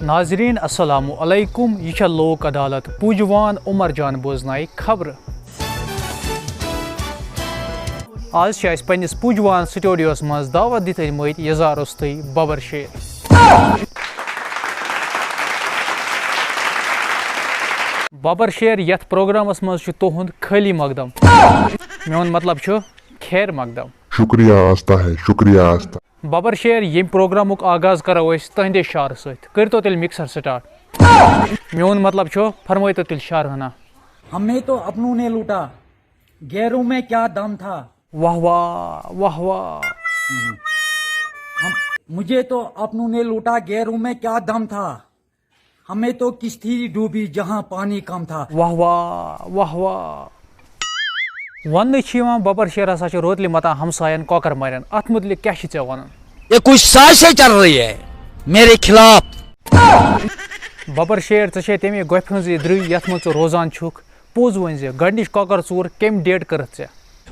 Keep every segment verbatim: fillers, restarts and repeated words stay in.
ناظرین السلام علیکم، یہ چھےٚ لوک عدالت پوجوان عمر جان بوزنائے خبرٕ۔ آز چھِ اَسہِ پننِس پوجوان سٹوڈیوس منٛز دعوت دِتھ أنمٕتۍ یزار رُستُے ببر شیر۔ ببر شیر، یتھ پروگرامس منٛز چھُ تُہُنٛد خٲلی مقدم۔ میون مطلب چھُ خیر مقدم۔ شکریہ آستا ہے، شکریہ آستا۔ ببر شیر، ییٚمہِ پروگرامُک آغاز کرو أسۍ تُہنٛدے شعرٕ سۭتۍ۔ کٔرۍتو تیٚلہِ mixer start۔ میون مطلب چھُ، فرمٲیتو تیٚلہِ شعر ہنا۔ ہمیں تو اپنوں نے لوٹا، غیروں میں کیا دم تھا۔ واہ واہ، واہ واہ۔ ہم، مجھے تو اپنوں نے لوٹا، غیروں میں کیا دم تھا۔ ہمیں تو کشتی ڈوبی، جہاں پانی کم تھا۔ واہ واہ، واہ واہ۔ وننہٕ چھِ یِوان، ببر شیر ہسا چھُ روتلہِ متان ہمساین کۄکر مارٮ۪ن۔ اتھ مُتعلق کیٛاہ چھُ ژےٚ ونُن؟ یہ کچھ سازشیں چل رہی ہے میرے خلاف۔ ببر شیر، ژےٚ چھے تمے گۄپھِ ہٕنٛز یہِ درٕے یتھ منٛز ژٕ روزان چھُکھ۔ پوٚز ؤنۍ زِ، گۄڈنِچ کۄکر ژوٗر کمہِ date کٔرٕتھ ژےٚ؟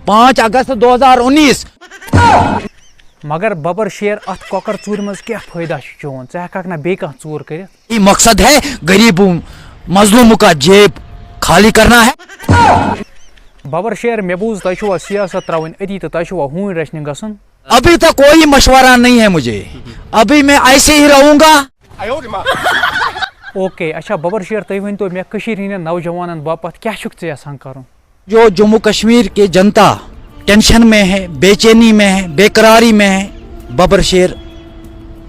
پانچ اگست دو ہزار انیس۔ مگر ببر شیر، اتھ کۄکر ژوٗرِ منٛز کیٛاہ فٲیدٕ چھُ چون؟ ژٕ ہٮ۪ککھ نا بیٚیہِ کانٛہہ ژوٗر کٔرِتھ؟ یہ مقصد ہے غریبوں مظلوموں کا جیب خالی کرنا ہے۔ ببر شیر، مےٚ بوٗز تۄہہِ چھُوا سیاست ترٛاوٕنۍ أتی تہٕ تۄہہِ چھُوا ہوٗنۍ رچھنہِ گژھُن؟ ابھی تو کوئی مشورہ نہیں ہے مجھے، ابھی میں ایسے ہی رہوں گا۔ اوکے، اچھا ببر شیر، تُہۍ ؤنۍتو مےٚ، کٔشیٖرِ ہٕنٛدٮ۪ن نوجوانن باپتھ کیٛاہ چھُکھ ژٕ یژھان کرُن؟ جو جموں کشمیر کے جنتا ٹینشن میں ہے، بے چینی میں ہے، بے قراری میں ہے، ببر شیر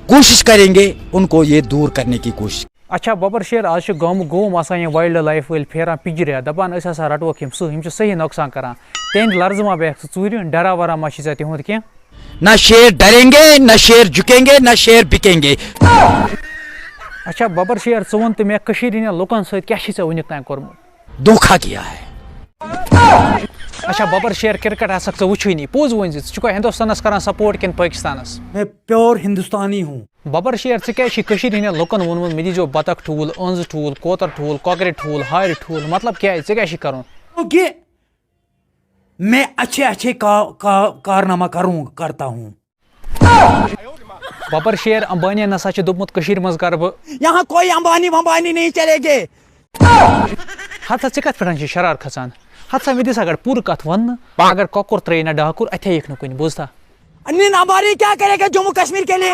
کوشش کریں گے ان کو یہ دور کرنے کی کوشش۔ اچھا ببر شیر، آز چھِ گامہٕ گوم آسان یِم وائلڈ لائف وٲلۍ پھیران پِجرِ، دپان أسۍ ہسا رٹوکھ یِم سٕہہ، یِم چھِ صحیح نۄقصان کران۔ تِہنٛدِ لرزٕ ما بیکھ ژٕ ژوٗرِ، ڈرا ورا ما چھِ ژےٚ تِہُنٛد کینٛہہ؟ نہ شیر ڈریں گے، نہ شیر جھکیں گے، نہ شیر بکیں گے۔ اچھا ببر شیر، ژٕ وَن تہٕ مےٚ، کٔشیٖرِ ہٕنٛدٮ۪ن لُکن سۭتۍ کیٛاہ چھِ ژےٚ وٕنیُک تام کوٚرمُت؟ دھوکہ کیا ہے؟ اچھا ببر شیر، کرکٹ آسکھ ژٕ وٕچھٲنی، پوٚز ؤنۍ زِ ژٕ چھُکھا ہندوستانس کران سپورٹ کِنہٕ پٲکِستانس؟ میں پیور ہندوستانی ہوں۔ ببر شیر، ژٕ کیٛازِ چھِ کٔشیٖرِ ہٕنٛدٮ۪ن لُکن ووٚنمُت، مےٚ دیٖزیو بطخ ٹھوٗل، أنٛز ٹھوٗل، کوتر ٹھوٗل، کۄکرِ ٹھوٗل، ہارِ ٹھوٗل، مطلب کیٛازِ؟ ژےٚ کیٛاہ چھِ کرُن؟ کیونکہ میں اچھے اچھے کا, کا, کارنامہ کروں کرتا ہوں۔ ببر شیر، امبانی نسا چھُ دوٚپمُت کٔشیٖرِ منٛز کرٕ بہٕ۔ یہاں کوئی امبانی ومبانی نہیں چلے گے۔ ہتسا، ژےٚ کتھ پٮ۪ٹھ چھِ شرار کھژان؟ ہتسا، مےٚ دِسا گۄڈٕ پوٗرٕ کتھ وننہٕ۔ اگر کۄکُر ترٛٲیِن نہ ڈاکُر، اتھے یِکھ نہٕ کُنہِ، بوٗزتھا؟ انین امبانی کیا کرے گا جموں کشمیر کے لیے؟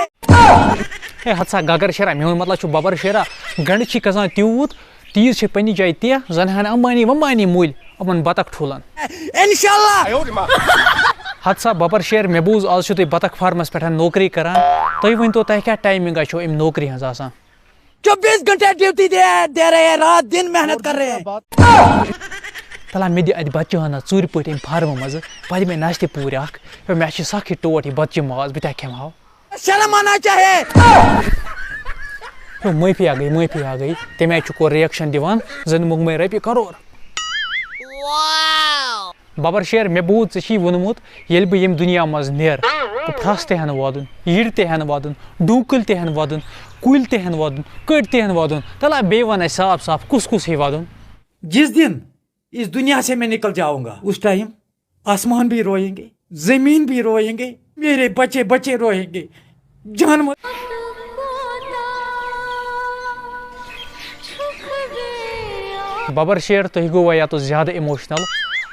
ہے ہتسا گگر شیرا، میون مطلب چھُ ببر شیرا، گنڈٕ چھی کھسان تیوٗت، تیٖژ چھِ پننہِ جایہِ تہِ، زن ہن امبانی ومبانی مُلۍ یِمن بطخ ٹھوٗلن۔ انشاءاللہ۔ ہتسا ببر شیر، مےٚ بوٗز آز چھِو تُہۍ بطخ فارمس پٮ۪ٹھ نوکری کران، تُہۍ ؤنۍتو تۄہہِ کیٛاہ ٹایمنگا چھو امہِ نوکری ہٕنٛز آسان؟ چوبیس گھنٹے ڈیوٹی دے دے رہے ہیں، رات دن محنت کر رہے ہیں۔ تلا مےٚ دِ اتہِ بچہٕ ہنا ژوٗرِ پٲٹھۍ امہِ فارمہٕ منٛزٕ، پتہٕ مےٚ نستہِ پوٗرۍ اکھ، مےٚ چھِ سخ یہِ ٹوٹھ یہِ بۄچہِ ماز، بہٕ تہِ کھٮ۪مہٕ ہاو۔ شرم آنا چاہیے۔ ہے، معٲفی آ گٔے، معٲفی آ گٔے۔ تَمہِ آیہِ چھُ کورٕ reaction دِوان، زَن موٚنگ مےٚ رۄپیہِ کرور۔ ببر شیر، مےٚ بوٗز ژےٚ چھی ووٚنمُت، ییٚلہِ بہٕ ییٚمہِ دُنیا منٛز نیرٕ، بہٕ پھرٛس تہِ ہٮ۪نہٕ وَدُن، یِر تہِ ہٮ۪نہٕ وَدُن، ڈوٗکٕلۍ تہِ ہٮ۪نہٕ وَدُن، کُلۍ تہِ ہٮ۪نہٕ وَدُن، کٔٹۍ تہِ ہٮ۪نہٕ وَدُن۔ تَلہ بیٚیہِ وَن اَسہِ صاف صاف، کُس کُس ہیٚیہِ وَدُن؟ جس دن اس دنیا سے میں نکل جاؤں گا، اس ٹائم آسمان بھی روئیں گے، زمین بھی روئیں گے، میرے بچے بچے روئیں گے، جانور۔ ببر شیر، تُہۍ گوٚوا یَتھ زیادٕ emotional۔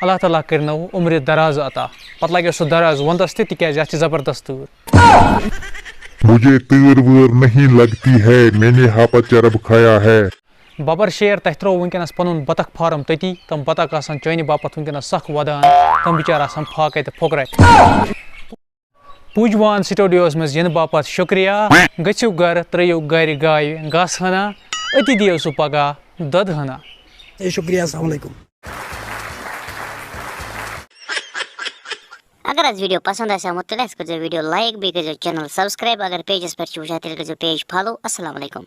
اللہ تعالیٰ کٔرِنو عمرِ دراز عطا۔ پتہٕ لگیو سُہ دراز وندس تہِ، تِکیازِ یَتھ چھِ زبردست تۭر۔ مجھے تۭر وۭر نہیں لگتی ہے، میں نے ہاپت چرب کھایا ہے۔ ببر شیر، تۄہہِ ترٛوو وٕنکیٚنَس پَنُن بطخ فارم تٔتی، تِم بطخ آسَن چٲنہِ باپَتھ وٕنکیٚنَس سَکھ وَدان، تِم بِچارٕ آسَن فاقے تہٕ پھۄکرے۔ پوٗجوان سٹوڈیوَس منٛز یِنہٕ باپَتھ شُکریہ۔ گٔژھِو گَرٕ، ترٛٲیِو گَرِ گایہِ گاسہٕ ہنا، أتی دِیِو سُہ پَگاہ دۄدٕ ہنا۔ اے شُکریہ، السلام علیکم۔ اگر حظ video پسند آسہِ آمُت، تیٚلہِ حظ کٔرۍزیو video like، بیٚیہِ کٔرۍزیو channel subscribe۔ اگر pageس پٮ۪ٹھ چھِو وٕچھان، تیٚلہِ کٔرۍزیو page follow۔ السلام علیکم۔